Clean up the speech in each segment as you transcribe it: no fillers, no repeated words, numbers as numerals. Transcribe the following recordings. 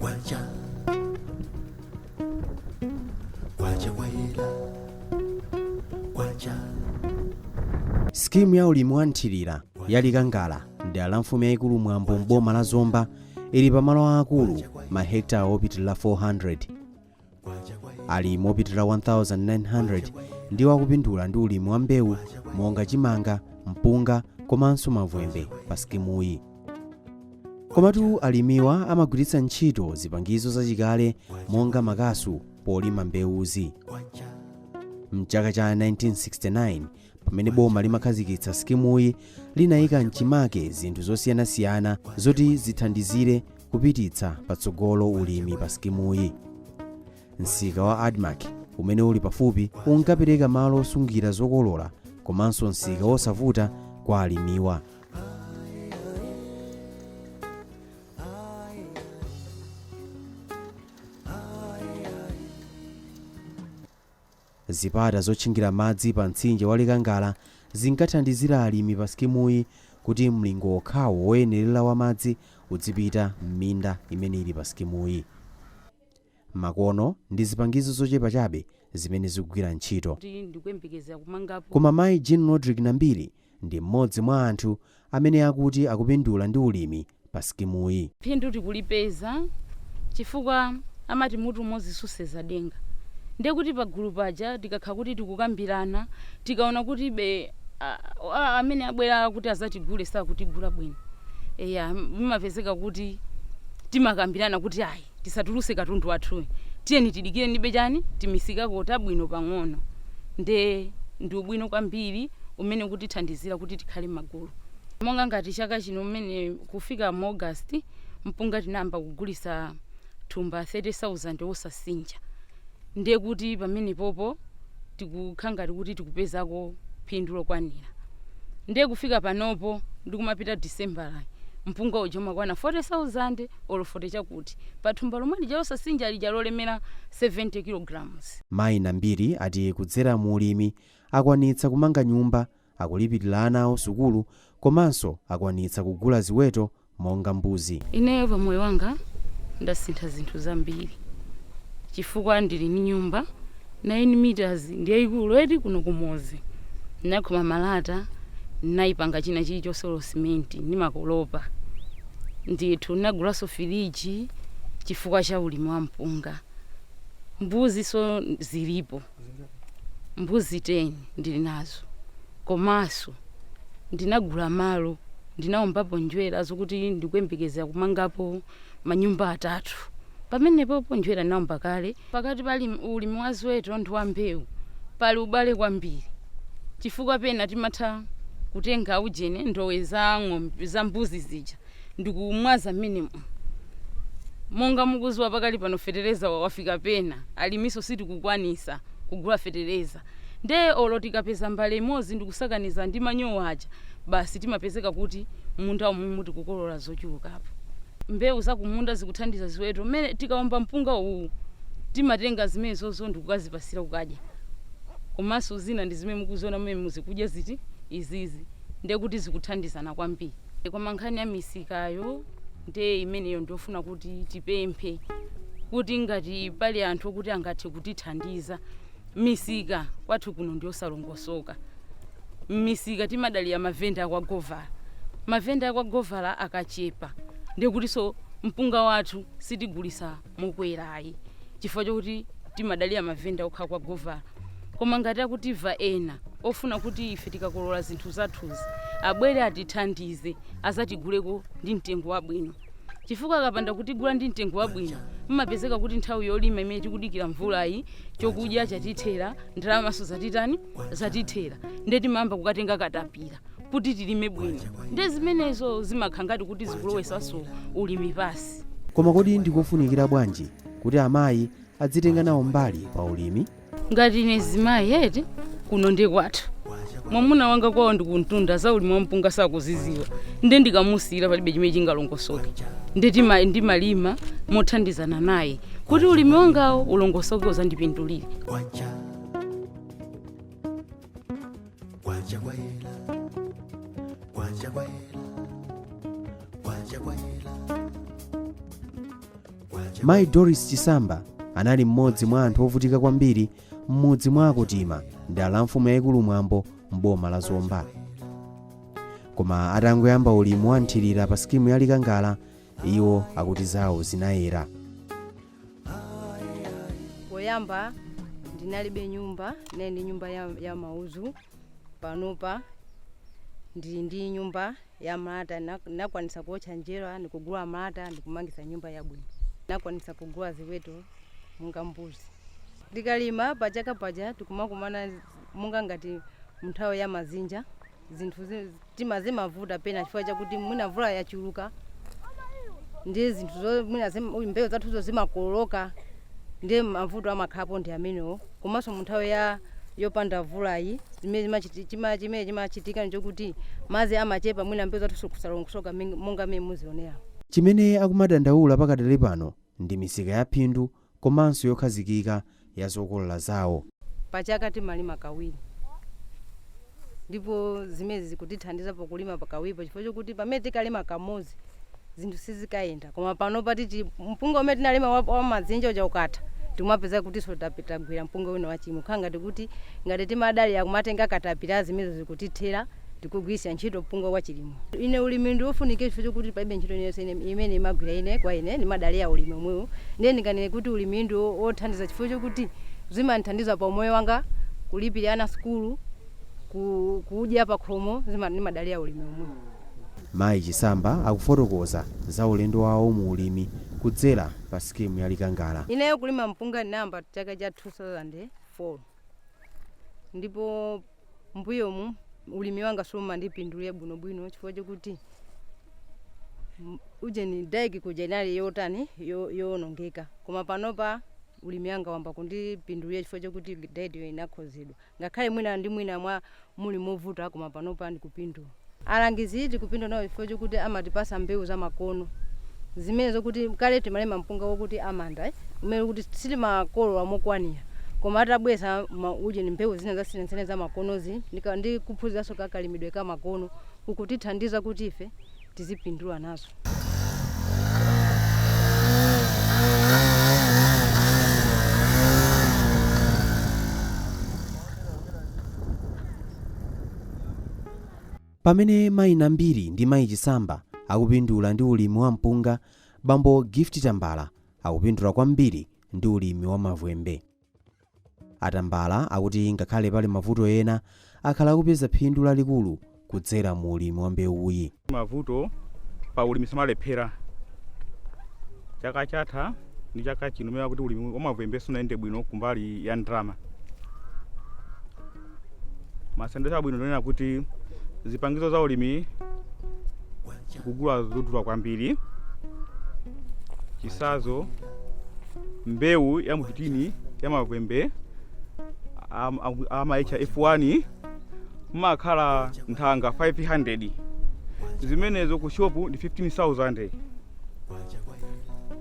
Kwacha, kwacha kwayela, kwacha. Skimu ya ulimi wa nthirira ya Likangala ndi la mfumu yayikulu Mwambo m'boma la Zomba ili pamalo aakulu mahekitala opitirira 400. Alimi opitirira 1900 ndiwo akupindula ndi ulimi wa mbewu monga chimanga, mpunga komanso mavwembe pa skimuyi. Komatu alimiwa amagwiritsa ntchito zipangizo zachikale monga makasu polima mbewuzi. Mchaka cha 1969, pamene boma limakhazikitsa skimuyi, linayika mchimake zinthu zosiyanasiyana zoti zithandizire kupititsa patsogolo ulimi pa skimuyi. Msika wa ADMARC umene uli pafupi unkapereka malo osungira zokolola komanso msika wosavuta kwa alimiwa. Zipata zotchingira madzi pa mtsinje wa Likangala zinkathandizira alimi pa skimuyi kuti mlingo wokhawo woyenerera wa madzi udzipita m'minda imene ili pa skimuyi. Makono ndi zipangizo zochepa chabe zimene zikugwira ntchito. Kuti ndikuyembekeza kumangapo. Koma mayi Jean Rodrick Nambiri ndi mmodzi mwa anthu amene akuti akupindula ndi ulimi pa skimuyi. Phindu tikulipeza chifukwa amati mutu umodzi susenza denga. Ndiye kuti pagulu paja tikakhala kuti tikukambirana, tikaona kuti be amene abwera kuti azatigule sakutigula bwino, eya, mumapezeka kuti timakambirana kuti ayi, tisatuluse katundu wathuyu, tiyeni tidikire nibe chani timisikako tabwino pang'ono. Nde ndi ubwino kwambiri umene kutithandizira kuti tikhale m'magulu. Monga ngati chaka chino mmene kufika mu August, mpunga tinayamba kugulisa thumba 30,000 wosasinja. Ndiye kuti pamenepopo tikukhala ngati kuti tikupezako phindu lokwanira. Ndiye kufika panopo ndikumapita December, mpunga uja umakwana 40,000 olo 40 chakuti pa thumba lomwe lija losasinja lija lolemera 70 kilograms. Mayi Nambiri ati kudzera mu ulimi akwanitsa kumanga nyumba, akulipirira ana awo sukulu komanso akwanitsa kugula ziweto monga mbuzi. Ineyo pamoyo wanga ndasintha zinthu zambiri chifukwa ndili ndi nyumba 9 meters, ndi yayikulu eti. Kuno kumuzi ndinakhoma malata, ndinayipanga china chilichonse, olo simenti ndimakolopa ndithu. Ndinagulanso firiji chifukwa cha ulimi wa mpunga. Mbuzi so zilipo, mbuzi 10 ndili nazo. Komanso ndinagula malo, ndinawombapo njwera zokuti ndikuyembekezera kumangapo manyumba atatu. Pamenepopo njwera ndinawomba kale. Pakati pali ulimi wa ziweto ndi wa mbewu pali ubale kwambiri chifukwa pena timatha kutenga ujene ndowe za ng'ombe, za mbuzi zija, ndikumwaza mmenemo. Monga mukuziwa, pakali pano fetereza wafika pena, alimiso sitikukwanisa kugula fetereza. Nde olo tikapeza mbale imodzi ndikusakaniza ndi manyowa aja, basi, timapezeka kuti munda umumu tikukolola zochulukapo. Mbewu zakumunda zikuthandiza ziweto. Mmene tikawomba mpunga uwu, timatenga zimenezozo ndikukazipasira kukadya. Komanso zina ndi zimene mukuziona mmene muzikudya ziti izizi. Ndiye kuti zikuthandizana kwambiri. Koma nkhani ya misikayo ndiye imeneyo ndiyofuna kuti tipemphe kuti ngati pali anthu okuti angathe kutithandiza, misika kwathu kuno ndiyosalongosoka. Misika timadalira mavenda akwa Govala. Mavenda akwa Govala akachepa, ndiye kutinso mpunga wathu sitigulisa mokwerayi chifukwa chokuti timadalira mavenda okha kwa Govala. Koma ngati akutimva ena ofuna kuti ife tikakolola zinthu zathuzi abwere atithandize, azatiguleko ndi mtengo wabwino, chifukwa akapanda kutigula ndi mtengo wabwino, mmapezeka kuti nthawi yolima imene tikudikira mvulayi, chokudya chatithera, ndalamaso zatitani, zatithera. Ndiye timayamba kukatenga katapira kuti tilime bwino. Ndiye zimenezo zimakhala ngati kuti zikulowesanso ulimi pasi. Koma kodi ndikofunikira bwanji kuti amayi adzitenga nawo mbali pa ulimi? Ngati ine zimayi eti, kuno ndi kwathu, mwamuna wanga kwawo ndikuntunda, za ulimi wa mpunga sakuziziwa. Nde ndikamusiyira, palibe chimene chingalongosoke. Nde ndimalima mothandizana naye kuti ulimi wangawo ulongosoke, uzandipindulire. Kwacha, kwacha kwayela, kwacha kwayela, kwacha kwayela. Mayi Doris Chisamba anali mmodzi mwa anthu ovutika kwambiri m'mudzi mwa Akutima, dera la mfumu yayikulu Mwambo, m'boma la Zomba. Koma atangoyamba ulimi wa nthirira pa skimu ya Likangala, iwo akuti zawo zinayera. Poyamba ndinalibe nyumba, ndinali ndi nyumba ya mauzu. Panopa ndili ndi nyumba ya malata. Ndinakwanisa kuotcha njerwa ndikugula malata, ndikumangisa nyumba yabwino. Ndinakwanisa kugula ziweto monga mbuzi. Ndikalima pachaka paja tikumakumana monga ngati munthawi ya mazinja, zinthu zimavuta pena chifukwa chakuti mwina mvula yachuluka, ndiye zinthu mwina mbewu zathuzo zimakoloka, ndiye mavuto amakhalapo ndi amenewo. Komanso munthawi ya yopanda mvulayi, chimene chimachitika nchokuti madzi amachepa, mwina mbewu zathu kusalongosoka monga mmene muzionera. Chimene akumadandaula pakadali pano ndi misika ya phindu komanso yokhazikika ya zokolola zawo. Pachaka timalima kawiri, ndipo zimene zikutithandiza pokulima pakawiri, chifukwa chokuti pamene tikalima kamodzi zinthu sizikayenda. Koma pano patiti mpunga umene tinalima wa madzinja uja ukatha, timapeza kuti so tagwira mpunga wina wachimwe, kukhala ngati kuti ngati timadalira kumatenga katapira, zimene zikutithera, tikugwiritsa ntchito mpunga wa chilimwe. Ine ulimi ndi wofunikira chifukwa chokuti palibe ntchito iliyonse imene imagwira ine. Kwa ine ndimadalira ulimi omwewo, ndiye ndinganene kuti ulimi ndi wothandiza chifukwa chokuti zimandithandiza pa umoyo wanga, kulipira ana sukulu, kudya pakhomo, ndimadalira ulimi omwewo. Mayi Chisamba akufotokoza za ulendo wawo mu ulimi kudzera pa skimu ya Likangala. Ineyo kulima mpunga ndinayamba chaka cha 2004, ndipo mbuyomu ulimi wanga sumandipindulira bwinobwino chifukwa chokuti ujeni dyke kuja inali yotani, yowonongeka. Koma panopa ulimi wanga wamba kundipindulira chifukwa chokuti dyke inakhozedwa, ngakhale mwina ndi mwina mwa muli movuta, koma panopa ndikupindula. Alangizi tikupindula nawo chifukwa chokuti amatipasa mbewu za makono, zimene zokuti kale timalima mpunga wokuti amanda, umene kuti sitimakolola mokwanira. Koma atabweza ujeni mbewu zina zasiyanasiyana za makonozi ndi kuphunziranso kakalimidwe ka makono, kukutithandiza kuti ife tizipindula nazo. Pamene mayi Nambiri ndi mayi Chisamba akupindula ndi ulimi wa mpunga, bambo Gift Tambala akupindula kwambiri ndi ulimi wa mavwembe. Atambala akuti ngakhale pali mavuto ena, akhala akupeza phindu lalikulu kudzera mu ulimi wa mbewuyi. Mavuto pa ulimi samalephera. Chaka chatha ndi chaka chino mera kuti ulimi wa mavwembe sunayende bwino kumbali ya ndalama. Masendesa bwino ndonena kuti zipangizo za ulimi kugula zodula kwambiri. Chisazo, mbewu ya muchitini ya mavwembe amaitcha F1, mmakhala nthanga 500, zimenezo ku shopu ndi 15,000.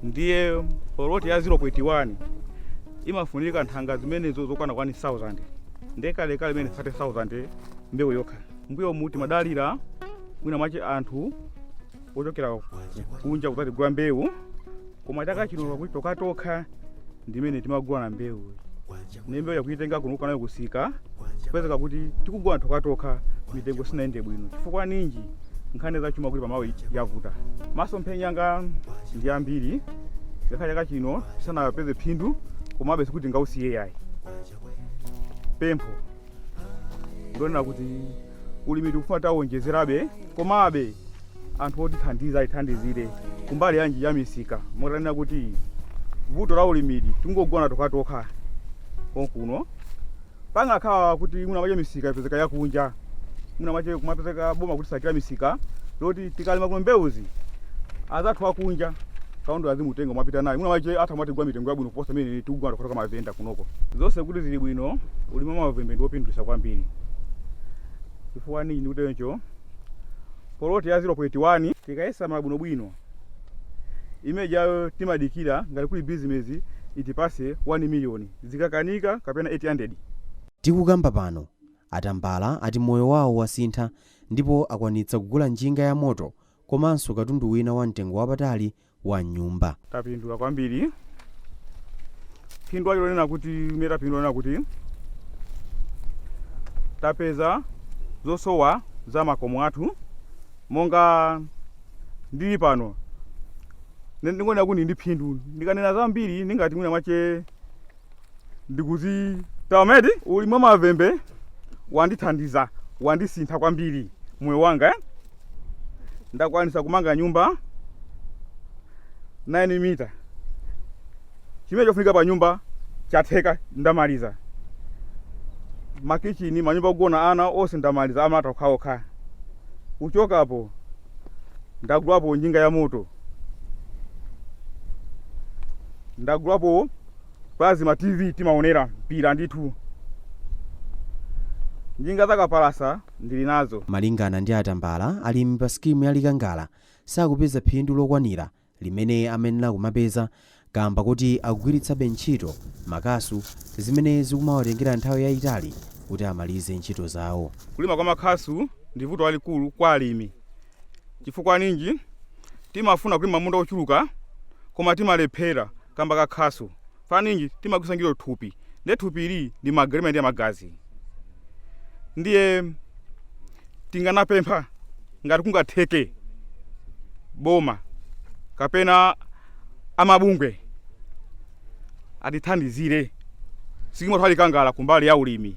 Ndiye poloti ya 0.1 imafunika nthanga zimenezo zokwana 1000, ndiye kalekale imene 30,000 mbewu yokha. Mbuyo muti madalira mwina mwache anthu ochokera kunja kudzatigula mbewu, koma chaka chino pakuti tokhatokha ndimene timagula na mbewu, ndi mbewu yakuitenga kuno kanayo kusika, kupezeka kuti tikugula tokhatokha, mitengo sinayende bwino. Chifukwa ninji? Nkhani zachuma kuti pamawe yavuta. Masomphenya anga ndi ambiri. Ngakhale chaka chino tisanapeze phindu, komabe sikuti ngausiye yayi. Pempho ndonena kuti ulimi tikufuna tawonjezerabe, komabe anthu otithandiza atithandizire kumbali yanji ya misika, motanena kuti vuto la ulimili tingogona tokhatokha konkuno, pangakhala kuti mwina mwache misika ipezeka yakunja, mwina mwache kumapezeka boma kuti sakira misika loti tikalima kuno mbewuzi, azathu akunja kaundu azimutenga mwapita nayo, mwina mwache atha mwatigula mitengo yabwino kuposa imene tikugula tokhatokha mavenda kunoko. Zonse kuti zili bwino, ulimi wa mavwembe ndi wopindulitsa kwambiri. Chifukwa ninji ndikuterencho? Poloti ya 0.1 tikayisamala bwinobwino, imejayo timadikira ngati kuli bizinesi itipase 1 miliyoni, zikakanika kapena 800. Tikukamba pano, Atambala ati moyo wawo wasintha ndipo akwanitsa kugula njinga ya moto komanso katundu wina wa mtengo wapatali. wa mnyumba. Tapindula kwambiri. Phindu lake lonena kuti imene tapindula nena kuti tapeza zosowa za makomo athu. Monga ndili pano, ndingonena kuti ndi phindu. Ndikanena zambiri ndingati mwina mwache ndikuzi tamedi. Ulimi wa mavembe wandithandiza, wandisintha kwambiri moyo wanga, eh? Ndakwanisa kumanga nyumba 9 mita. Chimene chofunika pa nyumba chatheka, ndamaliza makichini, manyumba kugona ana onse ndamaliza amalata okhaokha. Kuchokapo ndagulapo njinga ya moto, ndagulapo plasma TV, timaonera mpira ndithu. Njinga zakapalasa ndili nazo. Malingana ndi Atambala, alimi pa skimu ya Likangala sakupeza phindu lokwanira limene amayenera kumapeza kamba kuti akugwiritsabe ntchito makasu, zimene zikumawatengera nthawi yayitali kuti amalize ntchito zawo. Kulima kwa makhasu ndi vuto lalikulu kwa alimi. Chifukwa ninji? Timafuna kulima munda ochuluka koma timalephera kamba ka khasu. Faninji? Timagwiritsa ntchito thupi, ndiye thupi ili ndi magalima ndi magazi. Ndiye tinganapempha ngati kungatheke boma kapena amabungwe atithandizire sikimu yathu Likangala kumbali ya ulimi.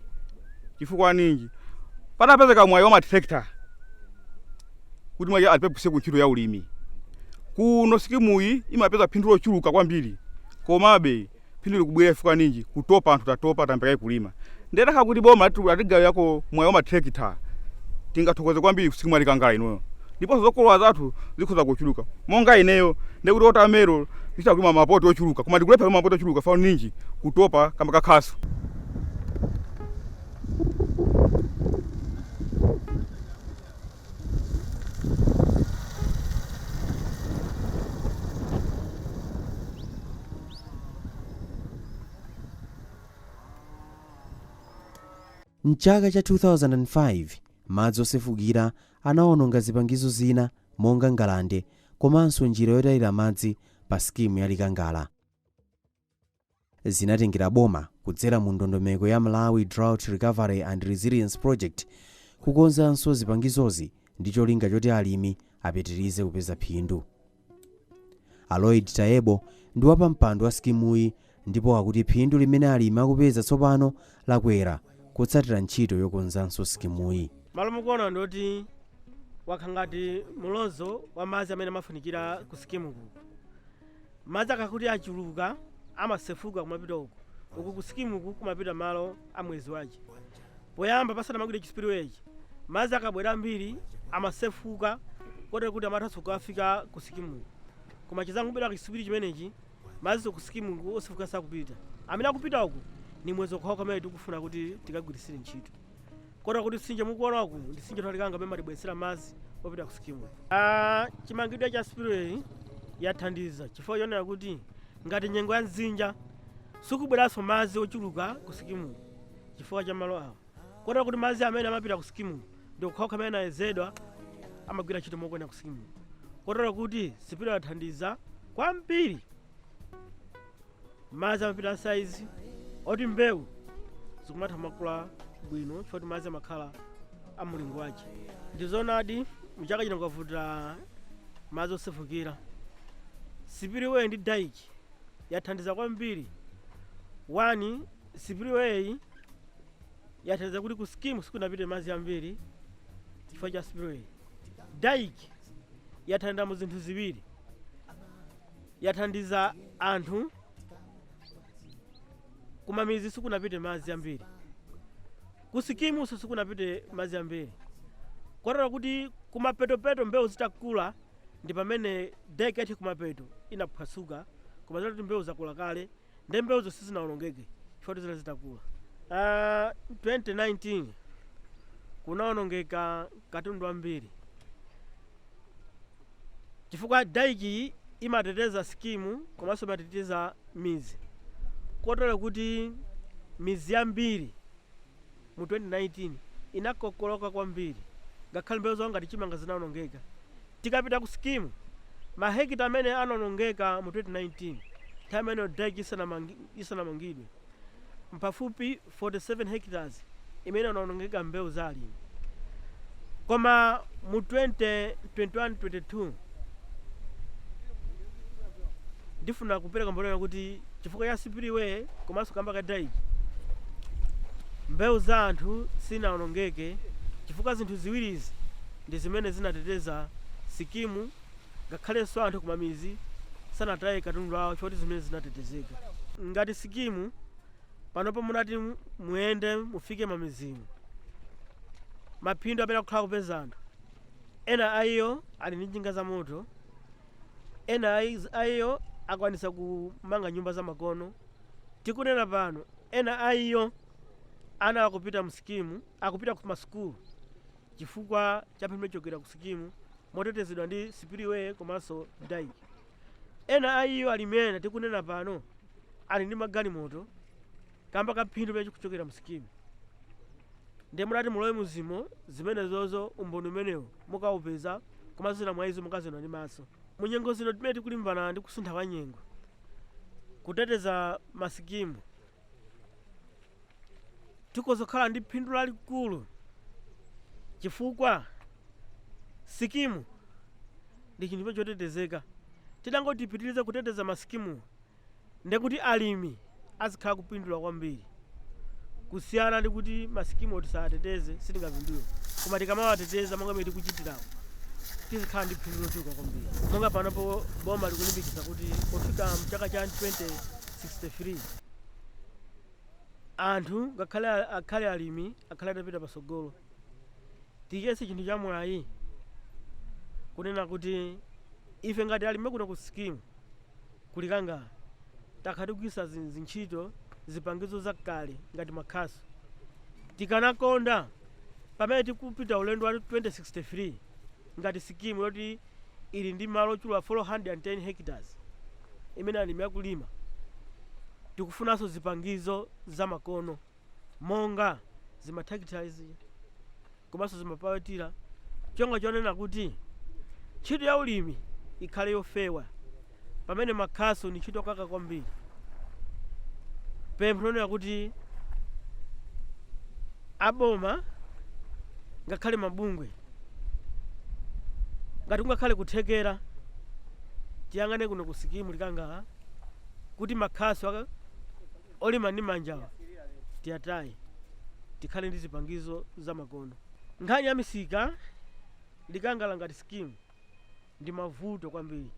Chifukwa ninji? Patapezeka mwayi wa matractor kuti mwayi atipepuse ku ntchito ya ulimi kuno, sikimuyi imapeza phindu lochuluka kwambiri. Komabe phindu likubwera. Chifukwa ninji? Kutopa. Anthu tatopa, tambekayi kulima. Ndetaka kuti boma atigawirako mwayi wa matractor, tingathokoze kwambiri kusikimu ya Likangala inoyo, ndiponso zokolola zathu zikhoza kuchuluka. Monga ineyo, ndekuti watermelon ndichakulima mapoti ochuluka, koma ndikulepha kulima mapoti ochuluka. Fa ninji? Kutopa kamba kakhasu. Mchaka cha 2005 madzi osefukira anawononga zipangizo zina monga ngalande komanso njira yotayira madzi pa skimu ya Likangala. Zinatengera boma kudzera mu ndondomeko ya Malawi Drought Recovery and Resilience Project kukonzanso zipangizozi ndi cholinga choti alimi apitirize kupeza phindu. Aloid Taebo ndi wapampando wa skimuyi ndipo akuti phindu limene alimi akupeza tsopano lakwera kutsatira ntchito yokonzanso skimuyi. Malo mukuona ndoti wakha ngati mulozo wa madzi amene amafunikira ku skimu kuku. Madzi akakuti achuluka amasefuka kumapita uku uku ku skimu ku, kumapita malo a mwezi wache. Poyamba pasanamangidwe chispillway, madzi akabwera ambiri amasefuka kotero kuti amathanso kukafika ku skimu. Koma chizangubwera chispillway chimenechi, madzi ku skimu osefuka sakupita. Amene akupita uku ni mwezi okhaokha amene tikufuna kuti tikagwirisire ntchito, kotero kuti mtsinje mukuona uku ndi mtsinje wa Likangala amene amatibweretsera madzi opita ku skimu. Chimangidwe cha spillway yathandiza chifukwa chonena kuti ngati nyengo ya mdzinja sikubweranso madzi ochuluka ku skimu chifukwa cha malo awa, kotero kuti madzi amene amapita ku skimu ndi okhaokha amene anayezedwa, amagwira ntchito mokwana ku skimu, kotero kuti spillway yathandiza kwambiri. Madzi amapita saizi oti mbewu zikumatha makula bwino chifukwa kuti madzi amakhala a mulingo wache. Ndizonadi, mchaka chino kwavuta madzi osefukira. Spillway ndi dike yathandiza kwambiri. One, spillway yathandiza kuti ku skimu sikunapite madzi ambiri chifukwa cha spillway. Dike yathandiza mu zinthu ziwiri: yathandiza anthu kumamizi sikunapite madzi ambiri, ku sikimunso sikunapite madzi ambiri, kotero kuti kumapetopeto mbewu zitakula ndi pamene dike yathu kumapeto inaphwasuka. Koma zoti mbewu zakula kale, ndi mbewuzo sizinawonongeke chifukwa zina zitakula. 2019 kunawonongeka katundu ambiri chifukwa dike imateteza skimu komanso imateteza mizi, kotero kuti mizi yambiri mu 2019 inakokoloka kwambiri, ngakhale mbewu zawo ngati chimanga zinawonongeka. Tikapita ku skimu Mahekita amene anaonongeka mu 2019, nthawi imene dike isanamangidwe, mpafupi 47 hectares imene anaonongeka mbewu za alimi. Koma mu 2021-22, ndifuna kupereka mbonera kuti chifukwa cha spillway komanso kamba ka dike, mbewu za anthu sinaonongeke, chifukwa zinthu ziwirizi ndi zimene zinateteza sikimu. Ngakhalenso anthu kumamizi sanataye katundu awo choti zimene zinatetezeka. Ngati sikimu panopo, munati muyende mufike mamizimu, maphindu amene akukhala kupeza anthu ena aiyo ali ndi njinga za moto, ena aiyo akwanisa kumanga nyumba za makono. Tikunena pano, ena aiyo ana akupita msikimu, akupita ku masukulu chifukwa cha phindu lochokera ku sikimu motetezedwa ndi spillway komanso dike. Ena aiyo alimene tikunena pano ali ndi magalimoto kamba ka phindu limene kuchokera msikimu. Ndiye munati mulowe muzimo, zimenezozo umboni umenewo mukawupeza, komanso zina mwa izo mukaziona ndi maso. Munyengo zino timene tikulimbana ndi kusintha kwa nyengo, kuteteza masikimu tikozokhala ndi phindu lalikulu, chifukwa sikimu ndi chinthu chimene chotetezeka. Tidangoti tipitirize kuteteza masikimu, ndekuti alimi azikhala kupindula kwambiri, kusiyana ndi kuti masikimu tisawateteze, sitingapindule. Koma tikamawateteza monga mmene tikuchitirapo, tizikhala ndi phindu lochuluka kwambiri. Monga panopo boma likulimbikitsa kuti pofika mchaka cha 2063, anthu ngakhale akhale alimi akhale atapita patsogolo. Tichese chinthu cha mwayi kunena kuti ife ngati alimi kuno ku sikimu kulikangala takhala tikugwiritsa zintchito zipangizo zakale ngati makhasu. Tikanakonda pamene tikupita ulendo wa 2063, ngati sikimu yoti ili ndi malo ochuluka 410 hectares imene alimi akulima, tikufunanso zipangizo zamakono monga zimatractor izi komanso zima power tiller, chonga chonena kuti ntchito ya ulimi ikhale yofewa, pamene makhasu ndi ntchito yokaka kwambiri. Pempho lonena kuti aboma ngakhale mabungwe, ngati kungakhale kuthekera, tiyang'ane kuno ku sikimu Likangala kuti makhasu olima ndi manjawa tiyataye, tikhale ndi zipangizo zamakono. Nkhani ya misika, Likangala ngati sikimu ndi mavuto kwambiri,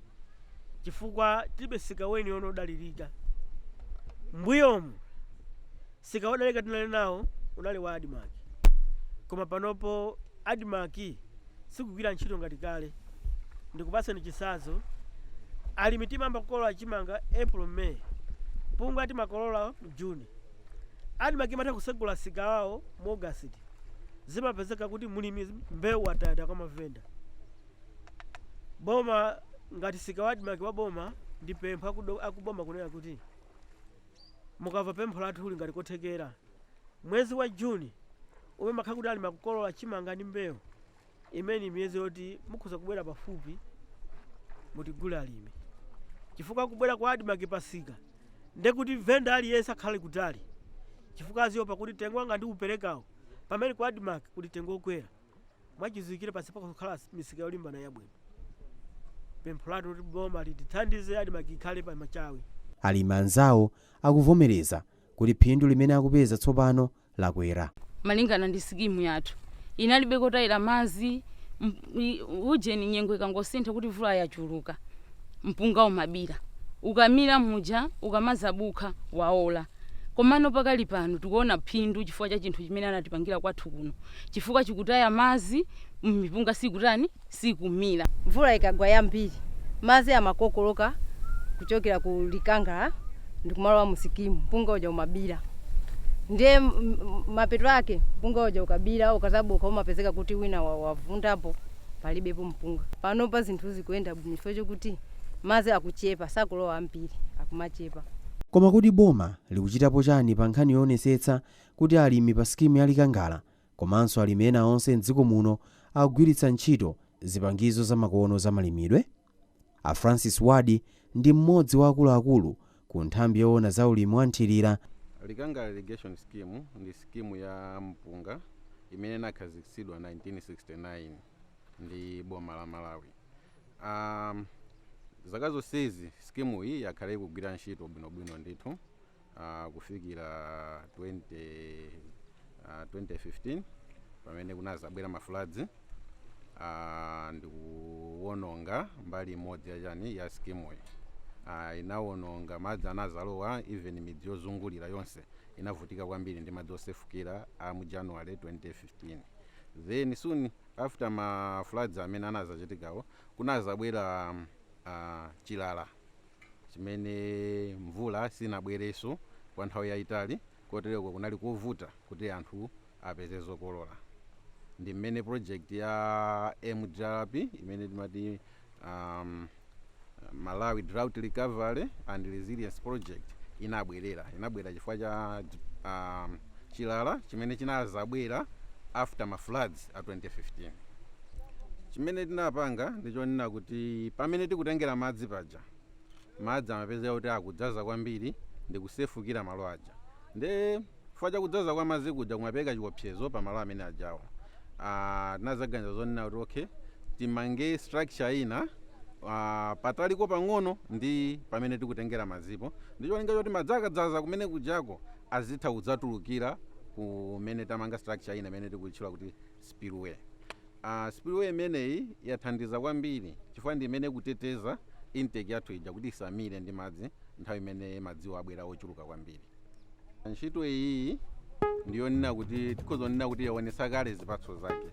chifukwa tilibe sika weniweni odalirika. Mbuyomu sika wodalirika tinali nawo unali wa ADMARC, koma panopo ADMARC sikugwira ntchito ngati kale. Ndikupaseni chitsanzo: alimi timayamba kukolola chimanga April, May, mpunga timakolola mu June. ADMARC imatha kusegula sika wawo mu August. Zimapezeka kuti mulimi mbewu watayata kwa mavenda. Boma ngati sika wa ADMARC wa boma, ndi pempho akuboma kunena kuti mukamva pempho lathuli, ngati kothekera, mwezi wa Juni umene makhala kuti alimi akukolola chimanga ndi mbewu, imene miyezi yoti mukhoza kubwera pafupi mutigule alimi, chifukwa kubwera kwa ADMARC pasika ndekuti venda aliyense akhale kutali, chifukwa aziopa kuti tengo wanga ndiuperekawo, pamene ku ADMARC kuli tengo okwera. Mwachizikire pasi pakukhala misika yolimbana yabwino. Pempho lathu kuti boma litithandize, ADMARC ikhale pa machawi. Alimi anzawo akuvomereza kuti phindu limene akupeza tsopano lakwera. Malingana ndi sikimu yathu, inalibe kotayira madzi. Ujeni nyengo ikangosintha kuti mvula yachuluka, mpunga umabira, ukamira muja, ukamazabuka waola. Komano pakali pano tikuona phindu chifukwa cha chinthu chimene anatipangira kwathu kuno, chifukwa chikutaya madzi, mipunga sikutani, sikumira. Mvula ikagwa yambiri, madzi amakokoloka kuchokera ku Likangala ndikumalowa mu sikimu, mpunga uja umabira. Ndiye mapeto ake, mpunga uja ukabira, ukazabuka, umapezeka kuti wina wavundapo, palibepo mpunga. Panopa zinthu zikuyenda bwino chifukwa chokuti madzi akuchepa, sakulowa ambiri, akumachepa. Koma kuti boma likuchitapo chani pa nkhani yoonetsetsa kuti alimi pa sikimu ya Likangala komanso alimi ena onse mdziko muno akugwiritsa ntchito zipangizo zamakono zamalimidwe? A Francis Wadi ndi mmodzi wa akuluakulu ku nthambi yoona za ulimi wa nthirira. Likangala Irrigation Scheme ndi skimu ya mpunga imene inakhazikitsidwa 1969 ndi boma la Malawi. Zaka zonsezi skimu iyi yakhala ikugwira ntchito bwinobwino ndithu kufikira 2015 pamene kunazabwera ma floods ndikuwononga mbali imodzi yachani ya skimuyi. Inawononga, madzi anazalowa, even midzi yozungulira yonse inavutika kwambiri ndi madzi osefukira a mu January 2015. Then soon after ma floods amene anazachitikawo, kunazabwera chilala chimene mvula sinabwerenso kwa nthawi yayitali, kotereko kunali kovuta kuti anthu apeze zokolola. Ndi mmene project ya MDRP, imene timati Malawi Drought Recovery and Resilience Project, inabwerera. Inabwera chifukwa cha chilala chimene chinazabwera after ma floods a 2015. Chimene tinapanga ndichonena kuti pamene tikutengera madzi paja, madzi amapezeka kuti akudzaza kwambiri ndi kusefukira malo aja. Nde chifukwa chakudzaza kwa madzi kuja kumapereka chiopsezo pa malo amene ajawo. Tinazaganiza zonena kuti okay, timange structure ina pataliko pang'ono ndi pamene tikutengera madzipo, ndi cholinga choti madzi akadzaza kumene kujako azitha kudzatulukira kumene tamanga structure ina imene tikutchula kuti spillway. Spillway imeneyi yathandiza kwambiri chifukwa ndi imene kuteteza intake yathu ija kuti isamire ndi madzi nthawi imene madziwo abwera ochuluka kwambiri. Ntchito iyi ndiyonena kuti tikhozonena kuti yaonetsa kale zipatso zake.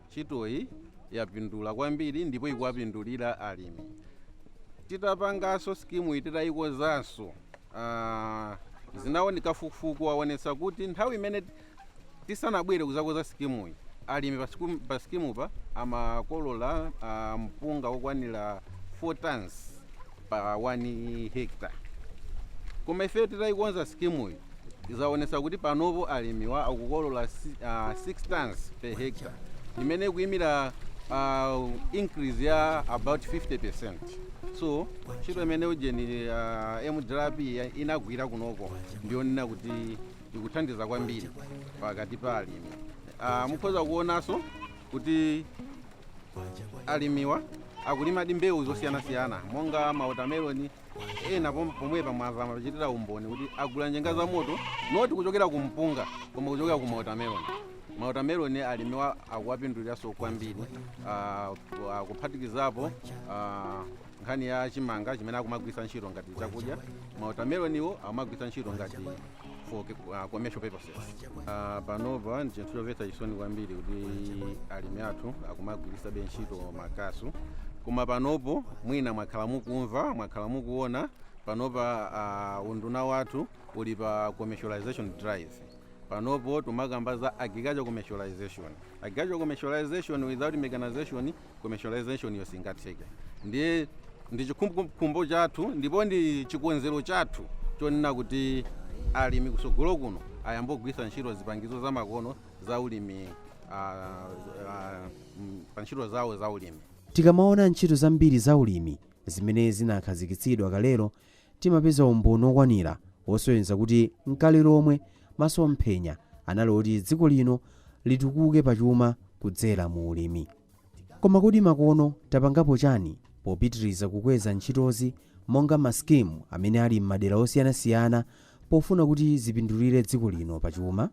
Ntchitoyi yapindula kwambiri ndipo ikuwapindulira alimi. Titapanganso skimu iyi, titayikonzanso, zinaoneka, kafukufuku waonetsa kuti nthawi imene tisanabwere kuzakonza skimuyi, alimi pa skimupa amakolola mpunga wokwanira 4 tons pa 1 hectare, koma ife titayikonza skimuyi zaonetsa kuti panopo alimiwa akukolola 6 tons per hectare, imene ikuyimira increase ya about 50%. So ntchito imene ujeni MDRP inagwira kunoko ndiyonena kuti ikuthandiza kwambiri pakati pa alimi. Mukhoza kuonanso kuti alimiwa akulima mbewu zosiyanasiyana monga mawatermelon. Ena pomwepa mwamva amachitira umboni kuti agula njenga za moto, not kuchokera ku mpunga koma kuchokera ku mawatermelon. Mawatermelon alimiwa akuwapinduliranso kwambiri, kuphatikizapo nkhani ya chimanga chimene akumagwiritsa ntchito ngati chakudya, mawatermelon iwo akumagwiritsa ntchito ngati for commercial purposes. Panopa ndi chinthu chomvetsa chisoni kwambiri kuti alimi athu akumagwiritsabe ntchito makasu, koma panopo mwina mwakhala mukumva, mwakhala mukuona, panopa unduna wathu uli pa commercialization drive. Panopo tumakamba za agriculture commercialization. Agriculture commercialization without mechanization, commercialization yo singatheke. Ndiye ndi chikhumbokhumbo chathu ndipo ndi chikonzero chathu chonena kuti alimi kusogolo kuno ayambe kugwiritsa ntchito zipangizo za makono za ulimi pa ntchito zawo za ulimi. Tikamaona ntchito zambiri za ulimi zimene zinakhazikitsidwa kalero, timapeza umboni okwanira wosonyeza kuti nkale lomwe masomphenya anali oti dziko lino litukuke pachuma kudzera mu ulimi. Koma kodi makono tapangapo chani popitiriza kukweza ntchitozi, monga masikimu amene ali m'madera osiyanasiyana, pofuna kuti zipindulire dziko lino pachuma?